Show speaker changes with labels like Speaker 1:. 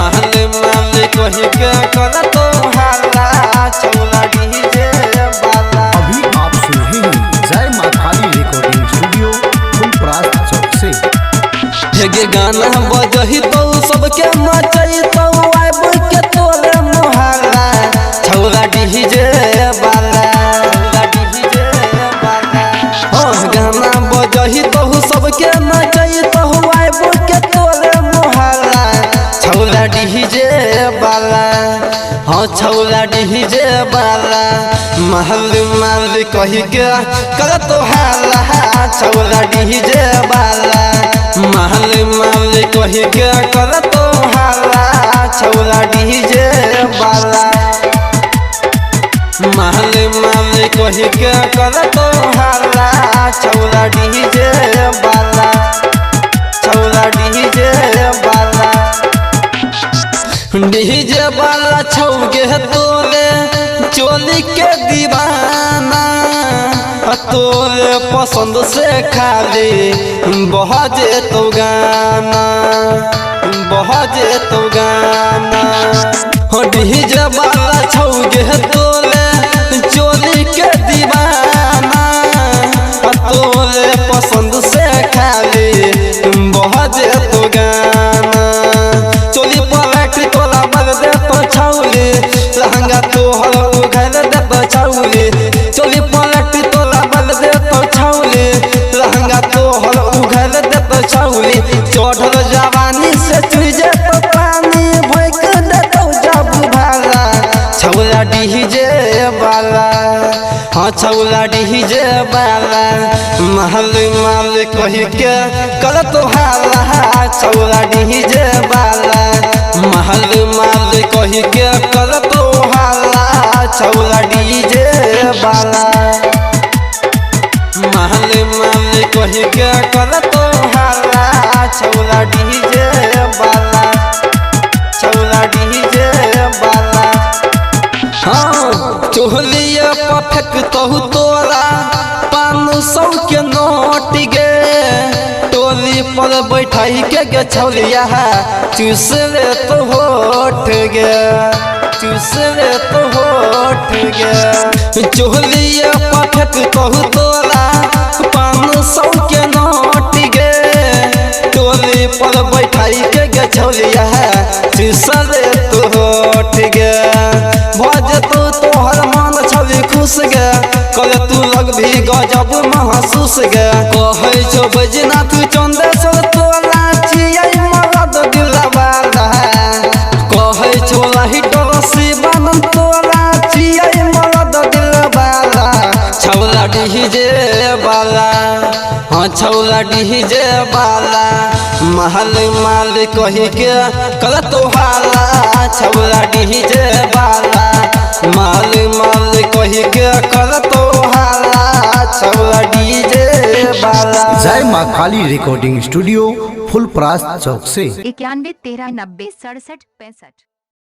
Speaker 1: महल माल कही के कर तो हाला छौला डीजे वाला।
Speaker 2: अभी आप सुन रहे हैं जय माँ काली रिकॉर्डिंग स्टूडियो फुलपरास चौक से।
Speaker 1: हेगे गाना बजही तो सबके मचई तो आब के तोरे मोहल्ला छौला डीजे वाला। डीजे वाला हाँ गाना बजही तो सबके मचई तो आब के तोरे मोहल्ला छौला डीजे वाला। हाँ छौला डीजे वाला महल माल कही के कर तो हाला छौला डीजे वाला। महल माल कही के कर तो हाला छौला डीजे वाला। महल माल कही के कर तो हाला छौला डीजे वाला। छौला डीजे वाला डीजे वाला छौके तोरे चोली के दीवाना तोरे पसंद से खाली बजे तो गाना बजे तो गाना। हो डीजे वाला छौके तोरे चोली के दीवाना तोरे पसंद से खाली बजे तो गाना। चोली पलट तोला बल दे तो छौली लहंगा तोहर उघल दे तो छौली। चोली पलट तोला बल दे तो छौली लहंगा तोहर उघल दे तो छौली। चढ़ल जवानी से चुजे तो पानी भोंक दे तो जब भाला छौला डीजे वाला। हाँ छौला डीजे वाला महल माल कही के कर तो हाला छौला डीजे वाला। महल माल कही के कर तो हाला छौला डीजे वाला। महल माल कही के कर तो हाला छौला डीजे वाला। छौला डीजे वाला हाँ चोहलिया पफेक तहु तोरा 500 के नोट गे टोली पर बैठाई के गे छौलिया चूस ले तो होठ गे चूस ले तो होठ गे। चोहलिया पफेक तहु तोरा 500 के नोट गे टोली पर बैठाई के गे छौलिया चूस ले तो होठ गे। भज तो तोहर मन छवि खुश गे कल तू लग भी गजब महसूस गे। कहै छौ बैजनाथ चंदेश्वर तोरा छियै मरद दिलवाला। कहै छौ लाहिटर शिवानंद तोरा छियै मरद दिलवाला छौला डीजे वाला। हाँ छौला डीजे वाला महल माल कही के कर तो हाला छौला डीजे वाला। माल माल कही के कर तो हाला छौला डीजे वाला।
Speaker 2: जय माँ काली रिकॉर्डिंग स्टूडियो फुलपरास चौक से।
Speaker 3: 91 13 90 67 65।